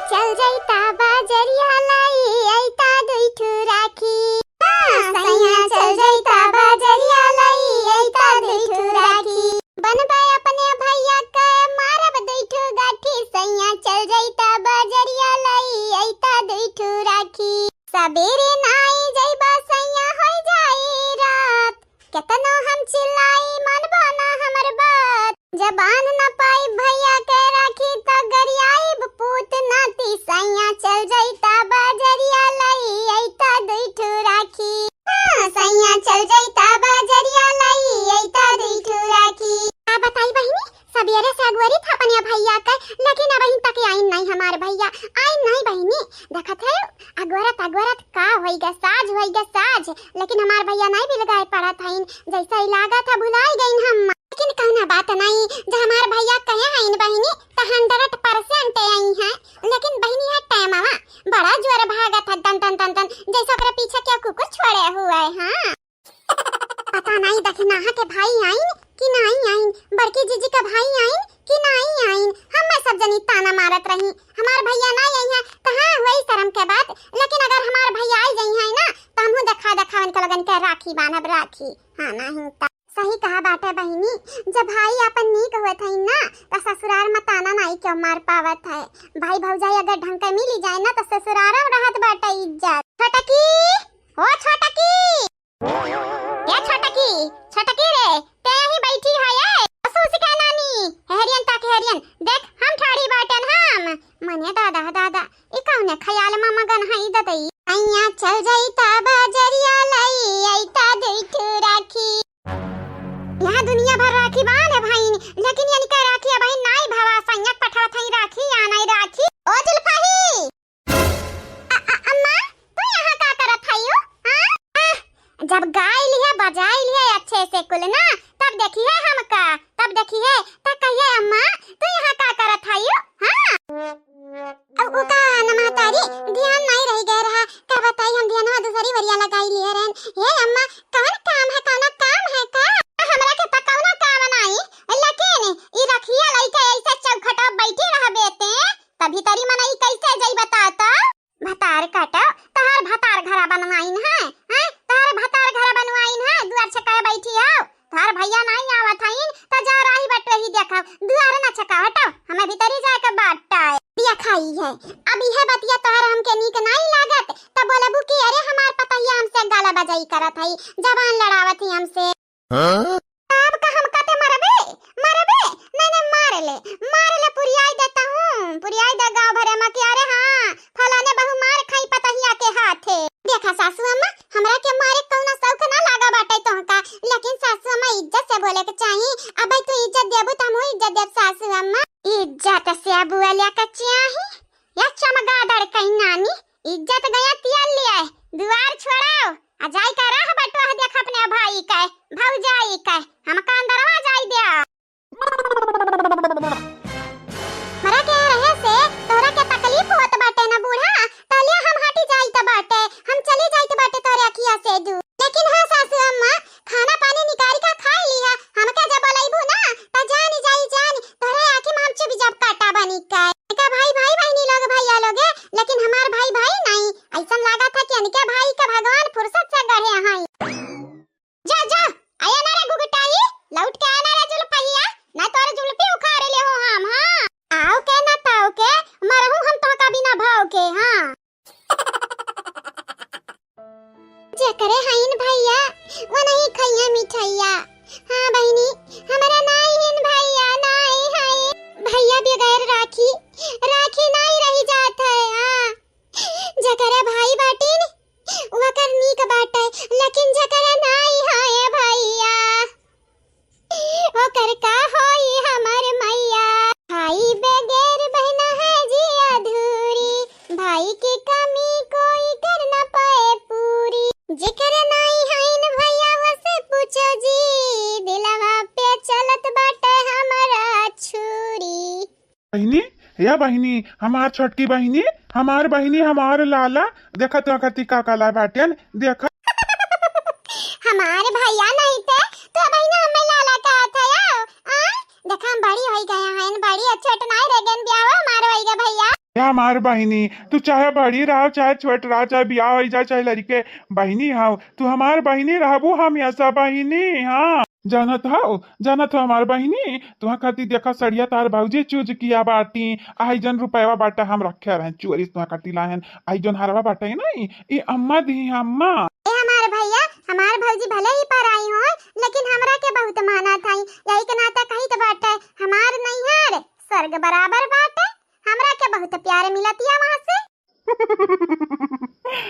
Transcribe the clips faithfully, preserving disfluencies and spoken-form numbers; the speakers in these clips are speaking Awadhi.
चल जइता बजरिया लाई अइता दुई ठू राखी। हाँ, सैया चल जइता बजरिया लाई अइता दुई ठू राखी। बनबे अपने भैया के मारब दुई ठू गाठी। सैया चल जइता बजरिया लाई अइता दुई ठू राखी। सबेरे नाई जइबा सैया होइ जाई रात। केतनो हम चिल्लाई, मानबो ना हमर बात। जब बान्ह न पाई भैया के राखी, त गरियाइब पूत नाती। सैया चल जइता बजरिया, लई अइता दुई ठू राखी। हाँ, सैया चल जइता बजरिया, लई अइता दुई ठू राखी। का बताई बहिनी, सबेरे से अगोरित ह अपने भैया के, लेकिन अबहिन तक आइन नाई हमार भैया, आइन नाई बहिनी। देखत है, अगोरत अगोरत का होइगा, साझ होइगा साझ, लेकिन हमार भैया नाई बिलगाए पड़त हइन, जैसे ही लागत है भुलाई गइन हम। लेकिन कौनो बात नाई, जे हमार भैया कहे हइन बहिनी, त hundred percent आई हैं, लेकिन बहिनी है टाइमवा बड़ा जोर भागत है, दन दन दन दन, जैसे ओकरे पीछे केहू कुकुर छोड़े हुए। हाँ। पता नाई दखिनाहा के भाई आइन कि नाई आइन, बड़की जीजी के भाई आइन कि नाई आइन। हम्मे सब जनी ताना मारत रही, हमार भैया नाई आई हैं, त हाँ, हुई शर्म के बात, लेकिन अगर हमार भैया आई जाई हैं ना, त हमहू देखा देखा उनके लोगन के राखी बांधब, राखी। हाँ, नाहीं त। सही कहा बाटे बहिनी, जब भाई आपन नीक होत हइन ना, त ससुरार में ताना नाई क्यों मार पावत है। भाई भौजाई अगर ढंग के मिली जाए ना, त ससुरार में रहत बाटे इज्जत। छोटकी, ओ छोटकी, ए छोटकी, छोटकी रे, ते यहीं बैठी है ये? ओ सूसी के नानी, हेरियन ताक हेरियन, देख हम ठाड़ी बाटेन हम। मने दादा, दादा, ई कौने ख्याल में मगन है ई ददई? सैया चल जइता बजरिया, लई अइता दुई ठू राखी। यहाँ दुनिया भर राखी बांधे भइन, लेकिन यनिका राखी अबहिन नाई भवा, सैया पठावत हई राखी, आ नाई राखी। ओ जुल्फाही, अ-, अ-, अम्मा, तू यहाँ का करत हइयो? हाँ? आह, जब गाय लिहे, बजाई लिहे अच्छे से कुल ना, तब देखिहे हमका, तब देखिहे, तब कहिए, "अम्मा, तू यहाँ का करत हइयो?" हाँ? अब उ का न महतारी, ध्यान नाई रहि गए रहा, का बताई हम ध्यानवा दूसरी वरिया लगाई लिए रहन। हे अम्मा, कौन काम है, कौनो काम है का? हमरा के त कौनो काम नाई, लेकिन ई रखिया लइके ऐसे चौखटा बैठी रहबे ते, त भीतरी मनई कैसे जाई बता त? भतार काटो, तहार भतार घरा बनवाइन है, हैं? तहार भतार घरा बनवाइन है, दुआर छकाए बैठी हो। तहार भैया नाई आवत हइन, त जा राही बटोही देखाओ, दुआर न छकाओ, हटो, हमें भीतरी जाए के बाटे। बिया खाई है। अब इहे बतिया तोहर हमके नीक नाई लागत, त बोलबू कि अरे हमार पतहिया हमसे गाला बजाई करत हई, जबान लड़ावत ही हमसे। हाँ? अब का हम कते मरबे? मरबे? नहीं, नहीं, मार ले, मार ले, पुरियाई देता हूँ, पुरियाई दे गाँव भरे में कि अरे हाँ, फलाने बहू मार खाई पतहिया के हाथे। देखा सासू अम्मा, हमरा के मारे कौनो शौक ना लागा बाटे तोहका, लेकिन सासू अम्मा इज्जत से बोले के चाही। अबे तू इज्जत देबू त हमहू इज्जत देब सासू अम्मा। इज्जत से बोले के चाही, या चमगादड़ कहीं नानी, इज्जत गया तिया लिया, दुआर छोड़ाओ, आ जाई का राह बटोह देख अपने भाई के, भौजाई के, हमका अंदरवा जाई दे। हमरा के रहे से तोहरा के तकलीफ होत बाटे ना बूढ़ा, तलिया हम हटी जाइत बाटे, हम चली जाइत बाटे तोहरे अखिया से दूर। लेकिन हाँ सासू अम्मा, खाना पानी निकाल के खाई लिहा, हमके जब बोलैबू ना, त जानी जाई जान, तोहरे आँखी में हम चुभ जब काटा बनी के। का भाई भाई बहिनी लोग भैया लोगे, लेकिन हमार भाई भाई नहीं। ऐसन लागत है कि अनके भाई के भगवान फुर्सत से गढ़े हैं। जा, जा, आया ना रे घुघुटाई, लौट के आया ना रे जुल्फहिया, ना तोर जुल्फी उखाड़ ले हो हम, हाँ। आओ के ना ताओ के, मरहू हम तोहका बिना भाव के, हाँ। जेकरे हईन भैया, वो नहीं खइया मिठाइया। हाँ बहिनी, हमरा नाई हईन भैया, नाई हईन। भैया बगैर राखी, राखी नाई रही जात है, हाँ। जेकरे भाई बाटिन, ओकर नीक बाटे, लेकिन जेकरे नाई हईन भैया, ओकर का होई हमर मैया। भाई बगैर बहना है जी अधूरी, भाई की कमी कोई कर न पाए पूरी। जेकर नाई हईन भैया, वसे पूछो जी, दिलवा पे चलत बाटे हमरा छुरी। बहिनी, या बहिनी, हमार छोटकी बहिनी, हमार बहिनी, हमार लाला, देखत देखत ई का कला बाटेन, देखत। हमार भैया नहीं थे, तो बहिनी हमें लाला कहत है, आओ, आ? देखा, हम बड़ी होई गया हैं, बड़ी, छोट नाई रह गए, ब्याह हमार होई गया भैया। या हमार बहिनी, तू चाहे बड़ी रहो, चाहे छोट रहो, चाहे बियाह होइ जाए, चाहे लड़के बहिनी हौ, तू हमार बहिनी रहबू हमेशा बहिनी। हाँ, जानत हौ, जानत हौ हमार बहिनी, तुहा खातिर देखा सड़िया तार भौजी चूज किया बाटी, आई जौन रुपयवा बाटा हम रखे रहन चोरी तुहा खातिर लाहन, आई जौन हरवा बाटे ना, ई, ई अम्मा दी अम्मा। ए हमार भैया, हमार भौजी भले ही पराई हो, लेकिन हमरा के बहुत मानत हई, यही के नाता कहित बाटे, हमार नैहर स्वर्ग बराबर बाटे, हमरा के बहुत प्यार मिलतिया वहाँ से।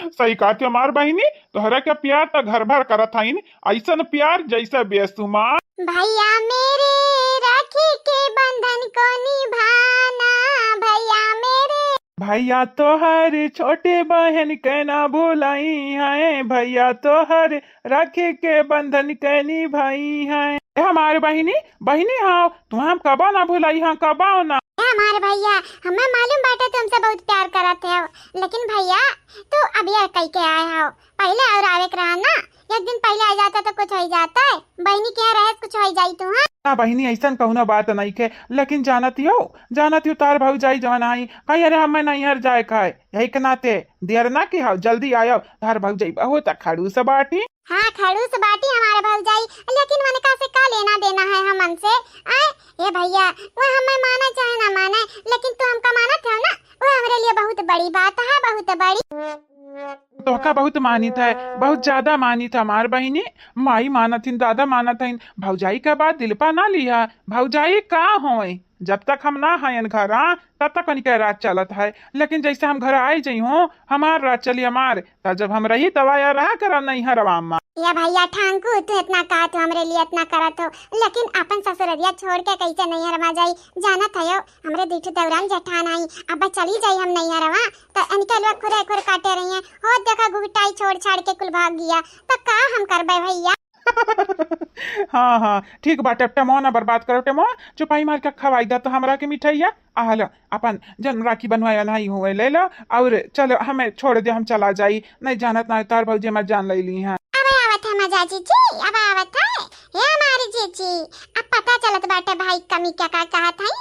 सही कहत हमार बहिनी, तोहरा के प्यार त घर भर करत हईन, ऐसन प्यार जैसे बेसुमार। भैया मेरे, राखी के बंधन को निभाना, भैया मेरे। भैया तोहर छोटे बहन के ना भुलाई है, भैया तोहर राखी के बंधन के निभाई है। ए हमार बहिनी, बहिनी हाँ, तू हम कबो ना भुलाई हाँ, कबो ना। ए हमार भैया, हमें मालूम बाटे तुमसे बहुत प्यार करत है, लेकिन भैया तू अभी कह के आए हो, पहले और आवे के रहा ना, एक दिन पहले आ जाता तो कुछ हो जाता है, बहिनी के यहाँ रहे कुछ हो जाई तू। हाँ, ना बहिनी ऐसन कौनो बात नहीं के, लेकिन जानत हो, जानत हो तार भौजाई जवन आई, कही अरे हमें नैहर जाए खाए, यही के नाते देर ना की हो, जल्दी आयो, तार भौजाई बहुत खड़ूस बाटी। हाँ, खड़ूस बाटी हमारे भौजाई, लेकिन उनका से का लेना देना है हमन से? आए, ए भैया, वो हमें माने चाहे ना माने, लेकिन तू हमका मानत हो ना, वो हमरे लिए बहुत बड़ी बात है, बहुत बड़ी। तोहका बहुत मानित है, बहुत ज्यादा मानित है हमार बहिनी। माई मानत हिन, दादा मानत हिन, भौजाई के बात दिल पा ना लिहा। भौजाई का होए, जब तक हम ना हयन घर, हाँ, तब तक उनके राज चलत है, लेकिन जैसे हम घर आई जइहो, हमार राज चली हमार। त जब हम रही तब आया रहा करा नैहरवा मा। या भैया ठांकू, तू इतना कहत हो, हमरे लिए इतना करत हो, लेकिन अपन ससुररिया छोड़ के कैसे नैहर मा जाई? जानत हो, हमरे दू ठो दौरान जेठान आई, अब चली जाई हम नैहरवा, त इनके लोग खुरे खुर काटे रही हैं। हो देखा, घुघटाई छोड़ छाड़ के कुल भाग गया, त का हम करबे भैया? हाँ, हाँ, ठीक बाटे, अब टेमो ना बर्बाद करो, टेमो, चुपाई मार के खवाई दा तो हमरा के मिठाइया। आ लो, अपन जन राखी बनवाया नहीं हुए, ले लो, और चलो, हमें छोड़ दे, हम चला जाई, नहीं जानत ना तार भौजी हमार जान ले ली हैं। अब आवत है मजा जीजी, अब आवत है, ये हमारी जीजी, अब पता चलत बाटे भाई कमी क्या का कहत है।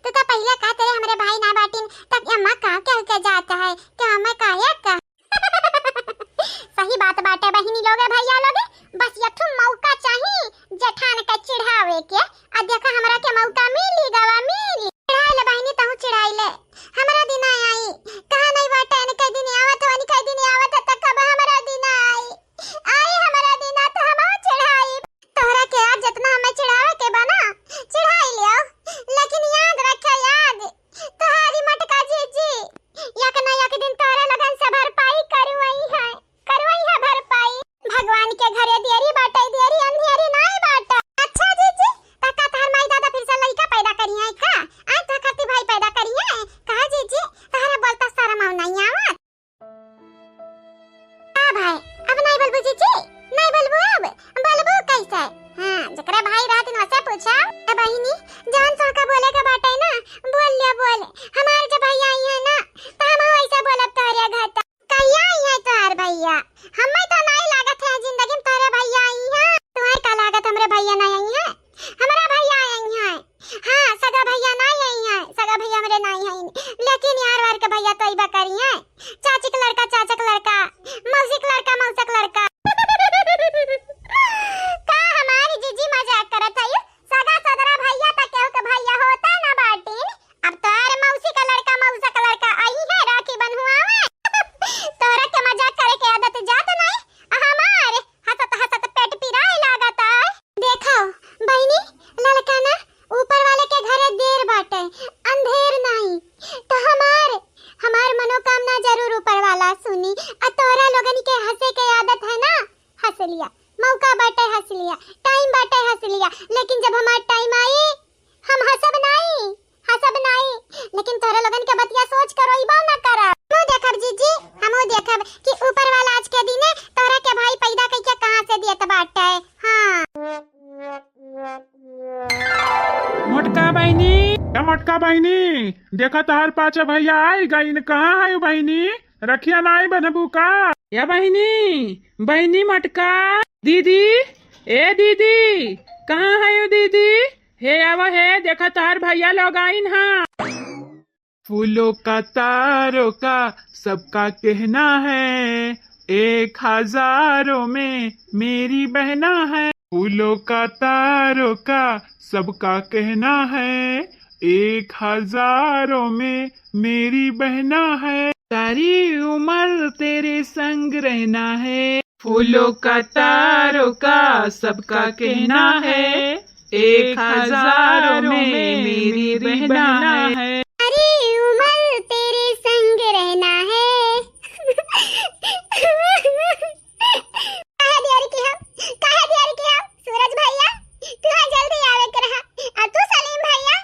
तू तो पहले कहते रहे हमरे भाई ना बाटिन, तब अम्मा का क्या के जात है, क्या हमें काहे कह सही बात बाटे बहिनी लोगे, भैया लोगे, बस यथु मौका चाही जेठान के चिढ़ावे के। आ देखा, हमरा के मौका मिली गवा, मिली। चिढ़ाई ले बहिनी, तहु चिढ़ाई ले। हमरा दिन आई, कहा नहीं बाटे, इनके दिन आवत हो, इनके दिन आवत हो, त कब हमरा दिन आई? आई हमरा दिन, त हम चिढ़ाई। तोहरा के आज जितना हमें चिढ़ावे के बा ना, चिढ़ाई लियो, लेकिन याद रखे, याद, तोहारी मटका जीजी, एक ना एक दिन तोहरे लगन से भरपाई करवाई है, करवाई है भरपाई। भगवान के घरे देरी बाटे, देरी अंधेरी नाई बाटे। अच्छा जीजी, त का तोहार माई दादा फिर से लइका पैदा करी है का? आए तो खाती भाई पैदा करी है? कहा जीजी, तोहरा बोलता शर्म आव नहीं आवत? का भाई, अब नहीं बोलबू जीजी? नहीं बोलबू अब? बोलबू कैसे? हाँ, जकरा भाई रहत न वसे पूछा। ए बहिनी, जवन तोहका बोले के बाटे ना, बोल ले बोल। हमार जब भैया आई है ना, त हम वैसे बोलब तोहरे घर त। कहिया आई है तोहार भैया? हमें तो नहीं लागत है जिंदगी में तोहरे भैया आई है। तुम्हें का लागत हमरे भैया नहीं आई है? हमरा भैया आई है। हाँ, सगा भैया नाई आई हैं, सगा भैया हमरे नाई हैं, लेकिन यार वार के भैया तो अइबा करी हैं। चाची के लड़का, चाचा के लड़का, मौसी के लड़का, मौसा के लड़का। का हमारी जीजी मजाक करत है? सगा सगरा भैया त केहू के भैया होता ना बाटिन। अब तोहार मौसी का लड़का, मौसा का लड़का आई है राखी बंधुआवे। तोहरा के मजाक करे के आदत जात नहीं, आ हमार हंसत हंसत पेट पिराए लागत है। देखो बहिनी, ललका ना ऊपर वाले के घरे देर बाटे, अंधेर नाई, तो हमार, हमार मनोकामना जरूर ऊपर वाला सुनी। आ तोहरा लोगन के हंसे के आदत है ना, हंस लिया, मौका बाटे हंस लिया, टाइम बाटे हंस लिया, लेकिन जब हमार टाइम आई, हम हंसब नाई, हंसब नाई, लेकिन तोहरा लोगन के बतिया सोच के रोइबो ना करब। हमहू देखब जीजी, हमहू देखब कि ऊपर वाला आज के दिने तोहरा के भाई पैदा कइके कहाँ से देत बाटे। हाँ। मोटका बहिनी, ए मोटका बहिनी, देखा तोहार पाँच भैया आई गइन। कहाँ है बहिनी? रखिया नाई बन्हबू का? ए बहिनी, बहिनी मोटका, दीदी, ए दीदी, कहाँ है दीदी? हे आवा हे, देखा तोहार भैया लोग आइन हा। फूलों का तारों का सबका कहना है, एक हजारों में मेरी बहना है। फूलों का तारों का सबका कहना है, एक हजारों में मेरी बहना है। सारी उम्र तेरे संग रहना है। फूलों का तारों का सबका कहना है, एक हजारों में मेरी बहना है। सारी उम्र तेरे संग रहना है। काहे देर की हो, काहे देर की हो, सूरज भैया, तू है जल्दी आवे के रहा। और तू सलीम भैया,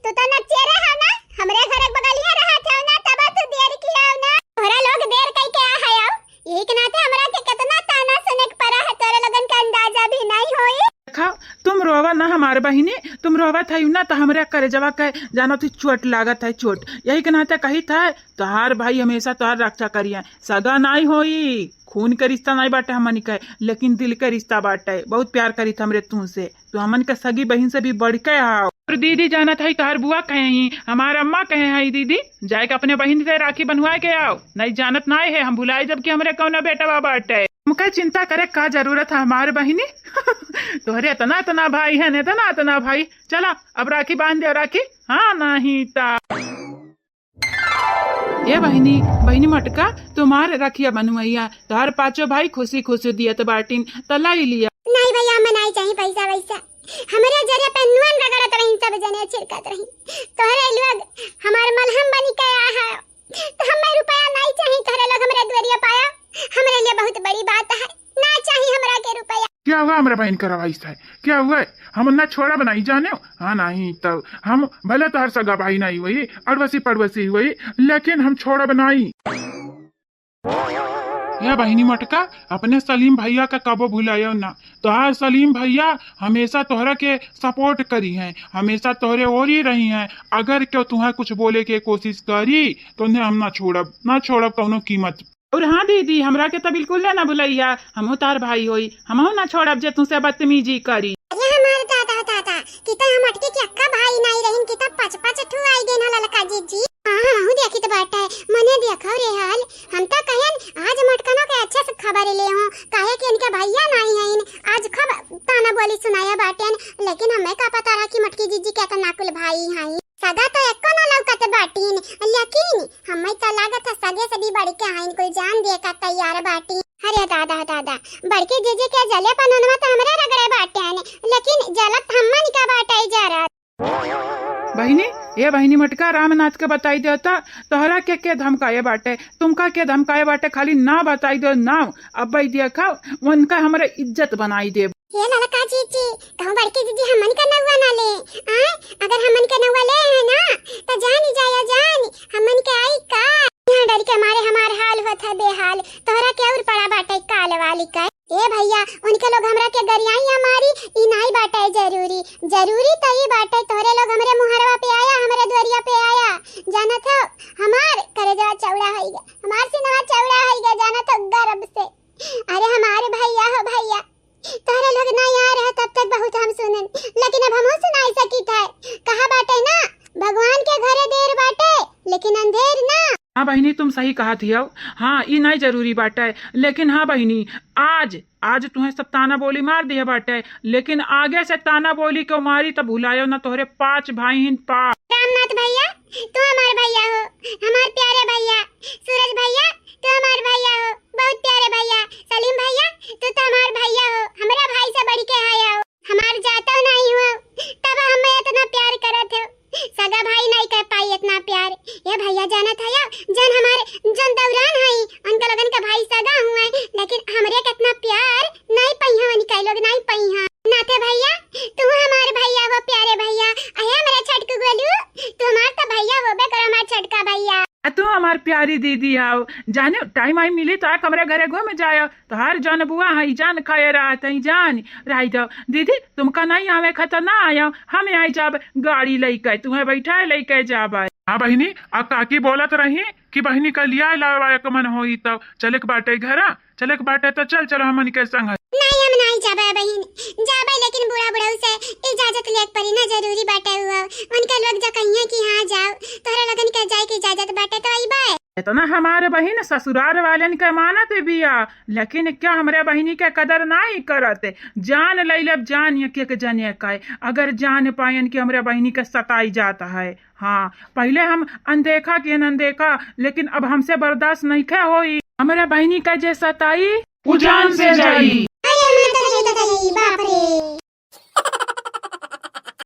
तू तो नच्चे रहा ना, हमरे घर के बगलिया रहा था ना, तब तू देर की हो ना। तोहरा लोग देर कई के आ है आओ, यही के नाते हमरा के कितना ताना सुने के पड़ा है, तोरे लोगन के अंदाजा भी नहीं होई। देखा, तुम रोवा ना हमार बहिनी, तुम रोवा था ना तो हमरे करेजवा के जानो थी चोट लागत है चोट। यही के नाते कही था, तोहार भाई हमेशा तोहार रक्षा करिए। सगा नहीं होई, खून के रिश्ता नहीं बाटे हमन के, लेकिन दिल के रिश्ता बाटे। बहुत प्यार करी था हमरे तू से। तू हमन के सगी बहिन से भी बढ़ के हाव। और दीदी जानत है तोहार बुआ कहे ही, हमार अम्मा कहे है, "दीदी, जाए के अपने बहिन से राखी बंधवाए के आओ, नहीं जानत नाई है, हम भुलाए जब कि हमरे कौनो बेटवा बाटे।" हमके चिंता करे का जरूरत है हमार बहिनी? तोहरे इतना इतना भाई है, इतना इतना भाई। चला अब राखी बांध दे राखी, हाँ नहीं ता। ए बहिनी, बहिनी मोटका, तुम्हार रखिया बनुवैया, तोहार पाँचों भाई खुशी खुशी दियत बाटिन, त लाई लिया। नहीं भैया, हमें नहीं चाहिए पैसा वैसा। हमरे जरे पे नून रगड़त रही, सब जने छिड़कत रही। तोहरे लोग हमार मलहम बनी के आ है, तो हमें रुपया नहीं चाहिए। तोहरे लोग हमरे दुआरिया पाया, हमरे लिए बहुत बड़ी बात है। ना चाहिए हमरा के रुपया। क्या हुआ हमरा बहन का रवाइश है? क्या हुआ? हम ना छोड़ा बनाई जाने हो? हाँ नहीं तो हम भले तोहर सगा भाई नहीं हुई, अड़वसी पड़वसी हुई, लेकिन हम छोड़ा बनाई। या बहिनी मोटका, अपने सलीम भैया का कबो भुलायो ना। तोहार सलीम भैया हमेशा तोहरा के सपोर्ट करी हैं, हमेशा तोहरे ओरी रही हैं। अगर क्यों तुम्हें कुछ बोले के कोशिश करी तो उन्हें हम ना छोड़ब, ना छोड़ब कौनो कीमत। और हाँ दीदी, हमरा के तो बिल्कुल ना भुलैया, हमहू तार भाई होई, हमहू ना छोड़ब जे तुमसे बदतमीजी करी। अरे हमार दादा दादा, कि तो हम अटके के अक्का भाई नहीं रहिन, कि तो पाँच पाँच ठू आई गए ना ललका जीजी। हाँ, हमहू देखी तो बाटा है, मने देखो रे हाल। हम तो कहन आज मटकनो के अच्छे से खबर ले हो, काहे कि इनके भैया नहीं है, आज खूब ताना बोली सुनाया बाटेन, लेकिन हमें का पता रहा कि मटकी जीजी के तो नाकुल भाई हैं। सगा तो एको ना लौकत बाटीन, लेकिन हमें तो लागत है सगे से भी बढ़ के हैं, इनको जान दिए का तैयार बाटीन। अरे दादा दादा, बड़के जीजी के जले पनुनमा तो हमरे रगड़े बाटेन, लेकिन जलत हमन का बाटे जरा। बहिनी, ए बहिनी मटका, रामनाथ के बताई देता, तोहरा के के धमकाए बाटे, तुमका के धमकाए बाटे, खाली ना बताई दो नाव। अब भाई देखा, उनका हमरे इज्जत बनाई देब। हे ललका जीजी, कहूँ बड़की जीजी हमन का नौआ ना ले, आय? अगर हमन के नौआ ले है ना, त जानी जाया जान, हमन के आई का? यहाँ डर के मारे हमार हाल होत है बेहाल, तोहरा के और पड़ा बाटे काल वाली का। ए भैया, उनके लोग हमरा के गरियाई या मारी, ई नाई बाटे जरूरी। जरूरी त ई बाटे तोहरे लोग हमरे मुहरवा पे आया, हमरे द्वारिया पे आया। जानत हो, हमार करेजवा चौड़ा होई गया, हमार सीनवा चौड़ा होई गया, जानत हो, गर्व से। अरे हमारे भैया हो भैया, तोहरे लोग ना यहाँ रहे तब तक बहुत हम सुनन, लेकिन अब हमहू सुनाई सकित है। कहा बाटे ना, भगवान के घरे देर बाटे लेकिन अंधेर ना। हाँ बहिनी, तुम सही कहत हियौ। हाँ, ई नहीं जरूरी बाटे, लेकिन हाँ बहिनी, आज, आज तुहें सब ताना बोली मार दिए बाटे, लेकिन आगे से ताना बोली क्यों मारी तो भुलायो ना तोहरे पाँच भाई हिन पा। रामनाथ भैया, तू हमार भैया हो, हमार प्यारे भैया। सूरज भैया, तू हमार भैया हो, बहुत प्यारे भैया। सलीम भैया, तू तो हमार भैया हो, हमरा भाई से बढ़ के है हो। हमार जातो नहीं हो, तब हमें इतना प्यार करत हो। सगा भाई नहीं कर पाई इतना प्यार। ये भैया जानत है या, जन हमारे, जन दौरान है, उनका लोगन का भाई सगा हुए, लेकिन हमरे कितना प्यार नहीं पइहा, उनका लोग नहीं पइहा। नाते भैया, तू हमार भैया हो, प्यारे भैया। अहे मेरे छटकू गोलू, तू हमार तो भैया होबे करो, हमार छटका भैया। आ तू हमार प्यारी दीदी हाव। जाने टाइम आई मिली तो आ हमरे घरे घूम जायो। तोहार जौन बुआ है, जान खाए रहत है, जान रही जाओ। दीदी, तुमका नहीं आवे खतर ना आयो, हम यहाँ जाब गाड़ी लेके, तुम्हें बैठाए लेके जाब। हाँ बहिनी, आ काकी बोलत रही कि बहिनी का लिया लावे के मन होई तो चले के बाटे घरा। चले के बाटे तो चल, चलो हमन के संग। नहीं, हम नहीं जाबे बहिन, जाबे लेकिन बूढ़ा बुढ़ऊ से इजाजत लेके पड़ी ना, जरूरी बाटे हुआ। उनके लोग जा कहिए कि हाँ जाओ, तोहरे लगन के जाए के तो अइबे। इतना हमारे बहिन ससुरार वालन के मानत बिया, लेकिन क्या हमरे बहिनी के कदर नाहीं करत? जान लइलब जान एक एक जने का, अगर जान पायन कि हमरे बहिनी के सताई जात है। हाँ, पहिले हम अनदेखा कियन अनदेखा, लेकिन अब हमसे बर्दाश्त नइखे होई। हमरे बहिनी का जे सताई, उ जान से जाई।